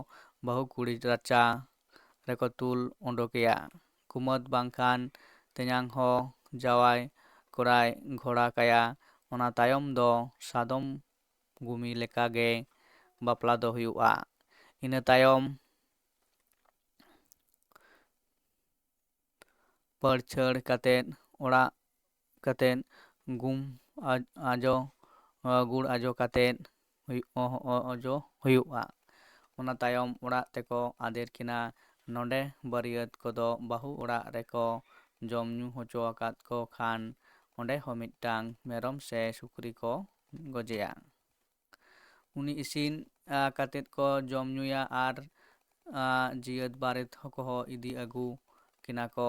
ᱵᱟᱹᱦᱩ ᱠᱩᱲᱤ ᱨᱟᱪᱟ ᱨᱮᱠᱚ ᱛᱩᱞ ᱚᱰᱚᱠᱮᱭᱟ᱾ ᱠᱩᱢᱟᱹᱫ ᱵᱟᱝᱠᱷᱟᱱ ᱛᱮᱧᱟᱝ ᱦᱚᱸ ᱡᱟᱶᱟᱭ ᱠᱚᱲᱟᱭ ᱜᱷᱚᱲᱟ ᱠᱟᱭᱟ᱾ ᱚᱱᱟ ᱛᱟᱭᱚᱢ ᱫᱚ ᱥᱟᱫᱚᱢ ᱜᱩᱢᱤ ᱞᱮᱠᱟᱜᱮ ᱵᱟᱯᱞᱟ ᱫᱚ ᱦᱩᱭᱩᱜᱼᱟ᱾ ᱤᱱᱟᱹ ᱛᱟᱭᱚᱢ ᱯᱟᱹᱲᱪᱷᱟᱹᱲ ᱠᱟᱛᱮᱫ ᱚᱲᱟᱜ ᱠᱟᱛᱮᱫ ᱜᱩᱢ ᱟ- ᱟᱡᱚ ᱟ, ᱜᱩᱲ ᱟᱡᱚ ᱠᱟᱛᱮᱫ ᱦᱩᱭᱩᱜ ᱚ- ᱚ- ᱚᱡᱚ ᱦᱩᱭᱩᱜᱼᱟ᱾ ᱚᱱᱟ ᱛᱟᱭᱚᱢ ᱚᱲᱟᱜ ᱛᱮᱠᱚ ᱟᱫᱮᱨ ᱠᱤᱱᱟ᱾ ᱱᱚᱰᱮ ᱵᱟᱹᱨᱭᱟᱹᱛ ᱠᱚᱫᱚ ᱵᱟᱹᱦᱩ ᱚᱲᱟᱜ ᱨᱮᱠᱚ ᱡᱚᱢ ᱧᱩ ᱦᱚᱪᱚ ᱟᱠᱟᱫ ᱠᱚ ᱠᱷᱟᱱ ᱚᱸᱰᱮ ᱦᱚᱸ ᱢᱤᱫᱴᱟᱝ ᱢᱮᱨᱚᱢ ᱥᱮ ᱥᱩᱠᱨᱤ ᱠᱚ ᱜᱚᱡᱮᱭᱟ᱾ ᱩᱱᱤ ᱤᱥᱤᱱ ᱟ, ᱠᱟᱛᱮᱫ ᱠᱚ ᱡᱚᱢ ᱧᱩᱭᱟ ᱟᱨ ᱟ, ᱡᱤᱭᱟᱹᱛ ᱵᱟᱨᱮᱛ ᱠᱚᱦᱚᱸ ᱤᱫᱤ ᱟᱹᱜᱩ ᱠᱤᱱᱟ ᱠᱚ᱾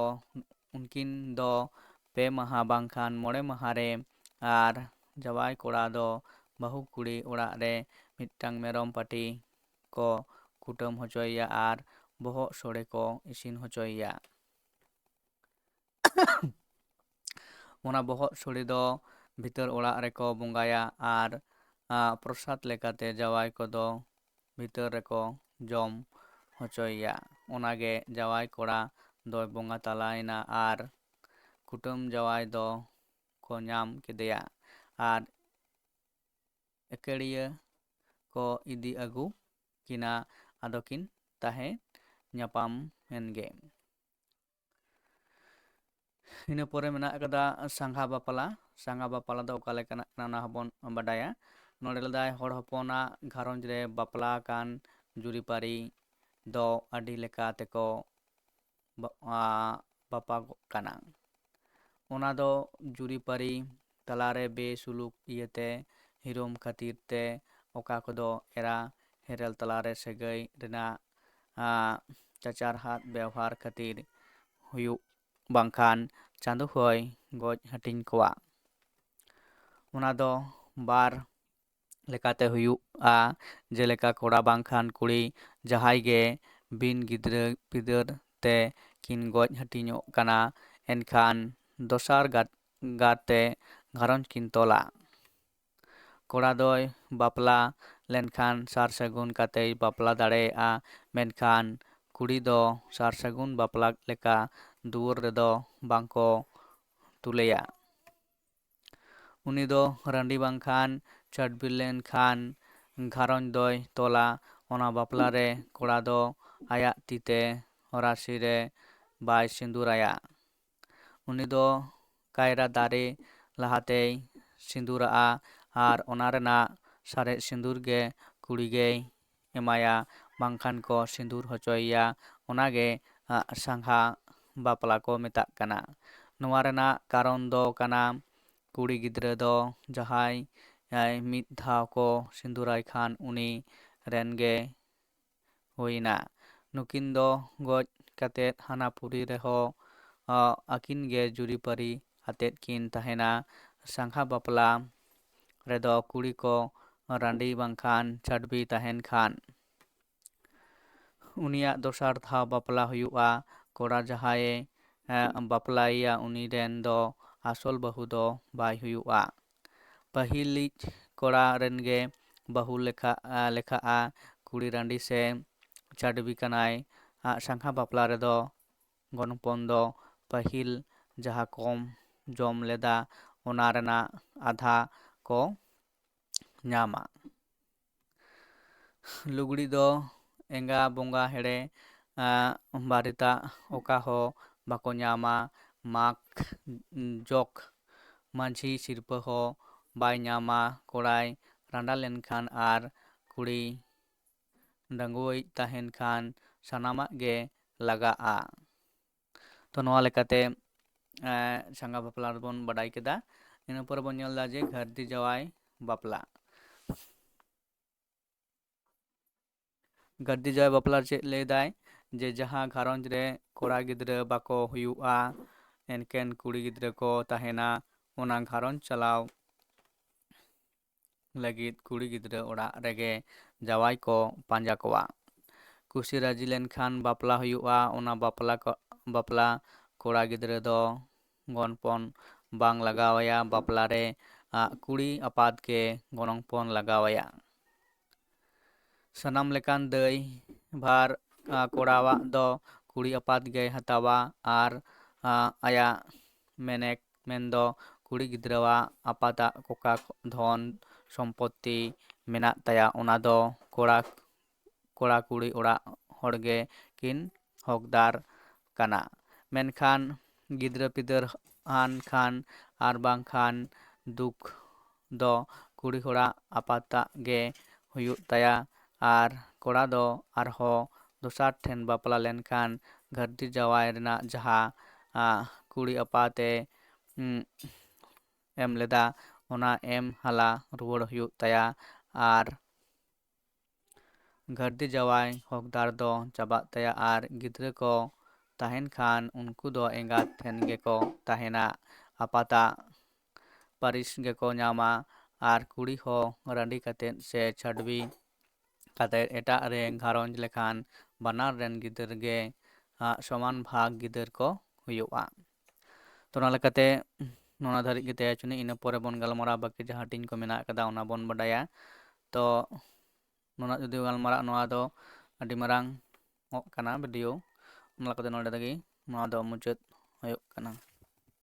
ᱩᱱᱠᱤᱱ ᱫᱚ ᱯᱮ ᱢᱟᱦᱟ ᱵᱟᱝᱠᱷᱟᱱ ᱢᱚᱬᱮ ᱢᱟᱦᱟ ᱨᱮ ᱟᱨ ᱡᱟᱶᱟᱭ ᱠᱚᱲᱟ ᱫᱚ ᱵᱟᱹᱦᱩ ᱠᱩᱲᱤ ᱚᱲᱟᱜ ᱨᱮ ᱢᱤᱫᱴᱟᱝ ᱢᱮᱨᱚᱢ ᱯᱟᱹᱴᱤ ᱠᱚ ᱠᱩᱴᱟᱹᱢ ᱦᱚᱪᱚᱭᱮᱭᱟ ᱟᱨ ᱵᱚᱦᱚᱜ ᱥᱳᱲᱮ ᱠᱚ ᱤᱥᱤᱱ ᱦᱚᱪᱚᱭᱮᱭᱟ᱾ ᱚᱱᱟ ᱵᱚᱦᱚᱜ ᱥᱳᱲᱮ ᱫᱚ ᱵᱷᱤᱛᱟᱹᱨ ᱚᱲᱟᱜ ᱨᱮᱠᱚ ᱵᱚᱸᱜᱟᱭᱟ ᱟᱨ ᱟ, ᱯᱨᱚᱥᱟᱫ ᱞᱮᱠᱟᱛᱮ ᱡᱟᱶᱟᱭ ᱠᱚᱫᱚ ᱵᱷᱤᱛᱟᱹᱨ ᱨᱮᱠᱚ ᱡᱚᱢ ᱦᱚᱪᱚᱭᱮᱭᱟ᱾ ᱚᱱᱟᱜᱮ ᱡᱟᱶᱟᱭ ᱠᱚᱲᱟ ᱫᱚᱭ ᱵᱚᱸᱜᱟ ᱛᱟᱞᱟᱭᱮᱱᱟ ᱟᱨ ᱠᱩᱴᱟᱹᱢ ᱡᱟᱶᱟᱭ ᱫᱚ ᱠᱚ ᱧᱟᱢ ᱠᱮᱫᱮᱭᱟ ᱟᱨ ᱮᱠᱟᱹᱲᱤᱭᱟᱹ ᱠᱚ ᱤᱫᱤ ᱟᱹᱜᱩ ᱠᱤᱱᱟ᱾ ᱟᱫᱚ ᱠᱤᱱ ᱛᱟᱦᱮᱸ ᱧᱟᱯᱟᱢ ᱮᱱ ᱜᱮ᱾ ᱤᱱᱟᱹ ᱯᱚᱨᱮ ᱢᱮᱱᱟᱜ ᱟᱠᱟᱫᱟ ᱥᱟᱸᱜᱷᱟ ᱵᱟᱯᱞᱟ᱾ ᱥᱟᱸᱜᱷᱟ ᱵᱟᱯᱞᱟ ᱫᱚ ᱚᱠᱟ ᱞᱮᱠᱟᱱᱟᱜ ᱠᱟᱱᱟ, ᱚᱱᱟ ᱦᱚᱸᱵᱚᱱ ᱵᱟᱰᱟᱭᱟ᱾ ᱱᱚᱰᱮ ᱞᱮᱫᱟᱭ ᱦᱚᱲ ᱦᱚᱯᱚᱱᱟᱜ ᱜᱷᱟᱨᱚᱸᱡᱽ ᱨᱮ ᱵᱟᱯᱞᱟ ᱟᱠᱟᱱ ᱡᱩᱨᱤᱯᱟᱹᱨᱤ ᱫᱚ ᱟᱹᱰᱤ ᱞᱮᱠᱟ ᱛᱮᱠᱚ ᱵᱟ- ᱟ, ᱵᱟᱯᱟᱜᱚᱜ ᱠᱟᱱᱟ᱾ ᱚᱱᱟ ᱫᱚ ᱡᱩᱨᱤᱯᱟᱹᱨᱤ ᱛᱟᱞᱟᱨᱮ ᱵᱮᱥᱩᱞᱩᱠ ᱤᱭᱟᱹᱛᱮ ᱦᱤᱨᱳᱢ ᱠᱷᱟᱹᱛᱤᱨ ᱛᱮ ᱚᱠᱟ ᱠᱚᱫᱚ ᱮᱨᱟ ᱦᱮᱨᱮᱞ ᱛᱟᱞᱟᱨᱮ ᱥᱟᱹᱜᱟᱹᱭ ᱨᱮᱱᱟᱜ ᱟ, ᱪᱟᱪᱟᱨᱦᱟᱫ ᱵᱮᱣᱦᱟᱨ ᱠᱷᱟᱹᱛᱤᱨ ᱦᱩᱭᱩᱜ ᱵᱟᱝᱠᱷᱟᱱ ᱪᱟᱸᱫᱚ ᱦᱚᱸᱭ ᱜᱚᱡ ᱦᱟᱹᱴᱤᱧ ᱠᱚᱣᱟ᱾ ᱚᱱᱟ ᱫᱚ ᱵᱟᱨ ᱞᱮᱠᱟᱛᱮ ᱦᱩᱭᱩᱜᱼᱟ, ᱡᱮᱞᱮᱠᱟ ᱠᱚᱲᱟ ᱵᱟᱝᱠᱷᱟᱱ ᱠᱩᱲᱤ ᱡᱟᱦᱟᱸᱭ ᱜᱮ ᱵᱤᱱ ᱜᱤᱫᱽᱨᱟᱹ ᱯᱤᱫᱟᱹᱨ ᱛᱮ ᱠᱤᱱ ᱜᱚᱡ ᱦᱟᱹᱴᱤᱧᱚᱜ ᱠᱟᱱᱟ, ᱮᱱᱠᱷᱟᱱ ᱫᱚᱥᱟᱨ ᱜᱟ- ᱜᱟᱨᱛᱮ ᱜᱷᱟᱨᱚᱸᱡᱽ ᱠᱤᱱ ᱛᱚᱞᱟ᱾ ᱠᱚᱲᱟ ᱫᱚᱭ ᱵᱟᱯᱞᱟ ᱞᱮᱱᱠᱷᱟᱱ ᱥᱟᱨ ᱥᱟᱹᱜᱩᱱ ᱠᱟᱛᱮᱭ ᱵᱟᱯᱞᱟ ᱫᱟᱲᱮᱭᱟᱜᱼᱟ, ᱢᱮᱱᱠᱷᱟᱱ ᱠᱩᱲᱤ ᱫᱚ ᱥᱟᱨ ᱥᱟᱹᱜᱩᱱ ᱵᱟᱯᱞᱟ ᱞᱮᱠᱟ ᱫᱩᱣᱟᱹᱨ ᱨᱮᱫᱚ ᱵᱟᱝᱠᱚ ᱛᱩᱞᱮᱭᱟ᱾ ᱩᱱᱤ ᱫᱚ ᱨᱟᱺᱰᱤ ᱵᱟᱝᱠᱷᱟᱱ ᱪᱷᱟᱹᱰᱵᱤ ᱞᱮᱱᱠᱷᱟᱱ ᱜᱷᱟᱨᱚᱸᱡᱽ ᱫᱚᱭ ᱛᱚᱞᱟ᱾ ᱚᱱᱟ ᱵᱟᱯᱞᱟ ᱨᱮ ᱠᱚᱲᱟ ᱫᱚ ᱟᱭᱟᱜ ᱛᱤ ᱛᱮ ᱦᱚᱨᱟᱥᱤ ᱨᱮ ᱵᱟᱭ ᱥᱤᱸᱫᱩᱨᱟᱭᱟ᱾ ᱩᱱᱤ ᱫᱚ ᱠᱟᱭᱨᱟ ᱫᱟᱨᱮ ᱞᱟᱦᱟᱛᱮᱭ ᱥᱤᱸᱫᱩᱨᱟᱜᱼᱟ ᱟᱨ ᱚᱱᱟ ᱨᱮᱱᱟᱜ ᱥᱟᱨᱮᱡ ᱥᱤᱸᱫᱩᱨ ᱜᱮ ᱠᱩᱲᱤ ᱜᱮᱭ ᱮᱢᱟᱭᱟ, ᱵᱟᱝᱠᱷᱟᱱ ᱠᱚ ᱥᱤᱸᱫᱩᱨ ᱦᱚᱪᱚᱭᱮᱭᱟ᱾ ᱚᱱᱟᱜᱮ ᱟᱜ ᱥᱟᱸᱜᱷᱟ ᱵᱟᱯᱞᱟ ᱠᱚ ᱢᱮᱛᱟᱜ ᱠᱟᱱᱟ᱾ ᱱᱚᱣᱟ ᱨᱮᱱᱟᱜ ᱠᱟᱨᱚᱱ ᱫᱚ ᱠᱟᱱᱟ, ᱠᱩᱲᱤ ᱜᱤᱫᱽᱨᱟᱹ ᱫᱚ ᱡᱟᱦᱟᱸᱭ ᱢᱤᱫ ᱫᱷᱟᱣ ᱠᱚ ᱥᱤᱸᱫᱩᱨᱟᱭ ᱠᱷᱟᱱ ᱩᱱᱤ ᱨᱮᱱ ᱜᱮ ᱦᱩᱭᱱᱟ᱾ ᱱᱩᱠᱤᱱ ᱫᱚ ᱜᱚᱡ ᱠᱟᱛᱮᱫ ᱦᱟᱱᱟ ᱯᱩᱨᱤ ᱨᱮᱦᱚᱸ, ᱟ, ᱟᱹᱠᱤᱱ ᱜᱮ ᱡᱩᱨᱤᱯᱟᱹᱨᱤ ᱟᱛᱮᱫ ᱠᱤᱱ ᱛᱟᱦᱮᱱᱟ᱾ ᱥᱟᱸᱜᱷᱟ ᱵᱟᱯᱞᱟ ᱨᱮᱫᱚ ᱠᱩᱲᱤ ᱠᱚ ᱨᱟᱺᱰᱤ ᱵᱟᱝᱠᱷᱟᱱ ᱪᱷᱟᱰᱵᱤ ᱛᱟᱦᱮᱱ ᱠᱷᱟᱱ, ᱩᱱᱤᱭᱟᱜ ᱫᱚᱥᱟᱨ ᱫᱷᱟᱣ ᱵᱟᱯᱞᱟ ᱦᱩᱭᱩᱜᱼᱟ᱾ ᱠᱚᱲᱟ ᱡᱟᱦᱟᱸᱭᱮ, ᱮ, ᱵᱟᱯᱞᱟᱭᱮᱭᱟ, ᱩᱱᱤ ᱨᱮᱱ ᱫᱚ ᱟᱥᱚᱞ ᱵᱟᱹᱦᱩ ᱫᱚ ᱵᱟᱭ ᱦᱩᱭᱩᱜᱼᱟ᱾ ᱯᱟᱹᱦᱤᱞᱤᱡ ᱠᱚᱲᱟ ᱨᱮᱱ ᱜᱮ ᱵᱟᱹᱦᱩ ᱞᱮᱠᱷᱟ, ᱮ, ᱞᱮᱠᱷᱟᱜᱼᱟ᱾ ᱠᱩᱲᱤ ᱨᱟᱺᱰᱤ ᱥᱮ ᱪᱷᱟᱰᱵᱤ ᱠᱟᱱᱟᱭ᱾ ᱟᱜ ᱥᱟᱸᱜᱷᱟ ᱵᱟᱯᱞᱟ ᱨᱮᱫᱚ ᱜᱚᱱᱚᱝ ᱯᱚᱱ ᱫᱚ ᱯᱟᱹᱦᱤᱞ ᱡᱟᱦᱟᱸ ᱠᱚᱢ ᱡᱚᱢ ᱞᱮᱫᱟ, ᱚᱱᱟ ᱨᱮᱱᱟᱜ ᱟᱫᱷᱟ ᱠᱚ ᱧᱟᱢᱟ᱾ ᱞᱩᱜᱽᱲᱤ ᱫᱚ ᱮᱸᱜᱟ ᱵᱚᱸᱜᱟ ᱦᱮᱲᱮ, ᱟᱸ, ᱵᱟᱨᱮᱛᱟᱜ ᱚᱠᱟ ᱦᱚᱸ ᱵᱟᱠᱚ ᱧᱟᱢᱟ᱾ ᱢᱟᱜᱽ ᱡᱚᱜᱽ ᱢᱟᱹᱡᱷᱤ ᱥᱤᱨᱯᱟᱹ ᱦᱚᱸ ᱵᱟᱭ ᱧᱟᱢᱟ᱾ ᱠᱚᱲᱟᱭ ᱨᱟᱸᱰᱟ ᱞᱮᱱᱠᱷᱟᱱ ᱟᱨ ᱠᱩᱲᱤ ᱰᱟᱺᱜᱩᱣᱟᱹᱭᱤᱡ ᱛᱟᱦᱮᱱ ᱠᱷᱟᱱ ᱥᱟᱱᱟᱢᱟᱜ ᱜᱮ ᱞᱟᱜᱟᱜᱼᱟ᱾ ᱛᱚ, ᱱᱚᱣᱟ ᱞᱮᱠᱟᱛᱮ, ᱮᱸ, ᱥᱟᱸᱜᱷᱟ ᱵᱟᱯᱞᱟ ᱫᱚᱵᱚᱱ ᱵᱟᱰᱟᱭ ᱠᱮᱫᱟ᱾ ᱤᱱᱟᱹ ᱯᱚᱨᱮ ᱵᱚᱱ ᱧᱮᱞ ᱮᱫᱟ ᱡᱮ ᱜᱷᱟᱹᱨᱫᱤ ᱡᱟᱶᱟᱭ ᱵᱟᱯᱞᱟ᱾ ᱜᱷᱟᱹᱨᱫᱤ ᱡᱟᱶᱟᱭ ᱵᱟᱯᱞᱟ ᱪᱮᱫ ᱞᱟᱹᱭ ᱫᱟᱭ? ᱡᱮ ᱡᱟᱦᱟᱸ ᱜᱷᱟᱨᱚᱸᱡᱽ ᱨᱮ ᱠᱚᱲᱟ ᱜᱤᱫᱽᱨᱟᱹ ᱵᱟᱠᱚ ᱦᱩᱭᱩᱜᱼᱟ, ᱮᱱᱠᱮᱱ ᱠᱩᱲᱤ ᱜᱤᱫᱽᱨᱟᱹ ᱠᱚ ᱛᱟᱦᱮᱱᱟ, ᱚᱱᱟ ᱜᱷᱟᱨᱚᱸᱡᱽ ᱪᱟᱞᱟᱣ ᱞᱟᱹᱜᱤᱫ ᱠᱩᱲᱤ ᱜᱤᱫᱽᱨᱟᱹ ᱚᱲᱟᱜ ᱨᱮᱜᱮ ᱡᱟᱶᱟᱭ ᱠᱚ ᱯᱟᱸᱡᱟ ᱠᱚᱣᱟ᱾ ᱠᱩᱥᱤ ᱨᱟᱹᱡᱤ ᱞᱮᱱᱠᱷᱟᱱ ᱵᱟᱯᱞᱟ ᱦᱩᱭᱩᱜᱼᱟ᱾ ᱚᱱᱟ ᱵᱟᱯᱞᱟ ᱠᱚ, ᱵᱟᱯᱞᱟ ᱠᱚᱲᱟ ᱜᱤᱫᱽᱨᱟᱹ ᱫᱚ ᱜᱚᱱᱯᱚᱱ ᱵᱟᱝ ᱞᱟᱜᱟᱣᱟᱭᱟ᱾ ᱵᱟᱯᱞᱟ ᱨᱮ, ᱟᱜ, ᱠᱩᱲᱤ ᱟᱯᱟᱛ ᱜᱮ ᱜᱚᱱᱚᱝ ᱯᱚᱱ ᱞᱟᱜᱟᱣᱟᱭᱟ᱾ ᱥᱟᱱᱟᱢ ᱞᱮᱠᱟᱱ ᱫᱟᱹᱭ ᱵᱷᱟᱨ, ᱟ, ᱠᱚᱲᱟᱣᱟᱜ ᱫᱚ ᱠᱩᱲᱤ ᱟᱯᱟᱛ ᱜᱮᱭ ᱦᱟᱛᱟᱣᱟ ᱟᱨ, ᱟ, ᱟᱭᱟᱜ ᱢᱮᱱᱮᱠ ᱢᱮᱱᱫᱚ ᱠᱩᱲᱤ ᱜᱤᱫᱽᱨᱟᱹᱣᱟᱜ ᱟᱯᱟᱛᱟᱜ ᱠᱚᱠᱟ ᱫᱷᱚᱱ ᱥᱚᱢᱯᱚᱛᱛᱤ ᱢᱮᱱᱟᱜ ᱛᱟᱭᱟ, ᱚᱱᱟ ᱫᱚ ᱠᱚᱲᱟ, ᱠᱚᱲᱟ ᱠᱩᱲᱤ ᱚᱲᱟᱜ ᱦᱚᱲ ᱜᱮ ᱠᱤᱱ ᱦᱚᱠᱫᱟᱨ ᱠᱟᱱᱟ᱾ ᱢᱮᱱᱠᱷᱟᱱ ᱜᱤᱫᱽᱨᱟᱹ ᱯᱤᱫᱟᱹᱨ ᱟᱱ ᱠᱷᱟᱱ ᱟᱨ ᱵᱟᱝᱠᱷᱟᱱ ᱫᱩᱠ ᱫᱚ ᱠᱩᱲᱤ ᱦᱚᱲᱟᱜ ᱟᱯᱟᱛᱟᱜ ᱜᱮ ᱦᱩᱭᱩᱜ ᱛᱟᱭᱟ᱾ ᱟᱨ ᱠᱚᱲᱟ ᱫᱚ ᱟᱨᱦᱚᱸ ᱫᱚᱥᱟᱨ ᱴᱷᱮᱱ ᱵᱟᱯᱞᱟ ᱞᱮᱱᱠᱷᱟᱱ ᱜᱷᱟᱹᱨᱫᱤ ᱡᱟᱶᱟᱭ ᱨᱮᱱᱟᱜ ᱡᱟᱦᱟᱸ, ᱟ, ᱠᱩᱲᱤ ᱟᱯᱟᱛᱮ, ᱩᱢ, ᱮᱢ ᱞᱮᱫᱟ, ᱚᱱᱟ ᱮᱢ ᱦᱟᱞᱟ ᱨᱩᱣᱟᱹᱲ ᱦᱩᱭᱩᱜ ᱛᱟᱭᱟ᱾ ᱟᱨ ᱜᱷᱟᱹᱨᱫᱤ ᱡᱟᱶᱟᱭ ᱦᱚᱠᱫᱟᱨ ᱫᱚ ᱪᱟᱵᱟᱜ ᱛᱟᱭᱟ᱾ ᱟᱨ ᱜᱤᱫᱽᱨᱟᱹ ᱠᱚ ᱛᱟᱦᱮᱱ ᱠᱷᱟᱱ ᱩᱱᱠᱩ ᱫᱚ ᱮᱸᱜᱟᱛ ᱴᱷᱮᱱ ᱜᱮᱠᱚ ᱛᱟᱦᱮᱱᱟ, ᱟᱯᱟᱛᱟᱜ ᱯᱟᱹᱨᱤᱥ ᱜᱮᱠᱚ ᱧᱟᱢᱟ᱾ ᱟᱨ ᱠᱩᱲᱤ ᱦᱚᱸ ᱨᱟᱺᱰᱤ ᱠᱟᱛᱮᱫ ᱥᱮ ᱪᱷᱟᱹᱰᱣᱤ ᱠᱟᱛᱮᱫ ᱮᱴᱟᱜ ᱨᱮ ᱜᱷᱟᱨᱚᱸᱡᱽ ᱞᱮᱠᱷᱟᱱ ᱵᱟᱱᱟᱨ ᱨᱮᱱ ᱜᱤᱫᱟᱹᱨ ᱜᱮ, ᱟᱜ, ᱥᱚᱢᱟᱱ ᱵᱷᱟᱜᱽ ᱜᱤᱫᱟᱹᱨ ᱠᱚ ᱦᱩᱭᱩᱜᱼᱟ᱾ ᱛᱚ, ᱚᱱᱟ ᱞᱮᱠᱟᱛᱮ ᱱᱚᱣᱟ ᱫᱷᱟᱹᱨᱤᱡ ᱜᱮ ᱛᱮᱦᱮᱧ ᱪᱩᱱᱤ, ᱤᱱᱟᱹ ᱯᱚᱨᱮ ᱵᱚᱱ ᱜᱟᱞᱢᱟᱨᱟᱣᱟ ᱵᱟᱹᱠᱤ ᱡᱟᱦᱟᱸ ᱦᱟᱹᱴᱤᱧ ᱠᱚ ᱢᱮᱱᱟᱜ ᱟᱠᱟᱫᱟ, ᱚᱱᱟ ᱵᱚᱱ ᱵᱟᱰᱟᱭᱟ᱾ ᱛᱚ, ᱱᱩᱱᱟᱹᱜ ᱡᱩᱫᱤ ᱜᱟᱞᱢᱟᱨᱟᱜ, ᱱᱚᱣᱟ ᱫᱚ ᱟᱹᱰᱤ ᱢᱟᱨᱟᱝ ᱚᱜ ᱠᱟᱱᱟ ᱵᱷᱤᱰᱤᱭᱳ, ᱚᱱᱟ ᱞᱮᱠᱟᱛᱮ ᱱᱚᱰᱮ ᱨᱮᱜᱮ ᱱᱚᱣᱟ ᱫᱚ ᱢᱩᱪᱟᱹᱫ ᱦᱩᱭᱩᱜ ᱠᱟᱱᱟ᱾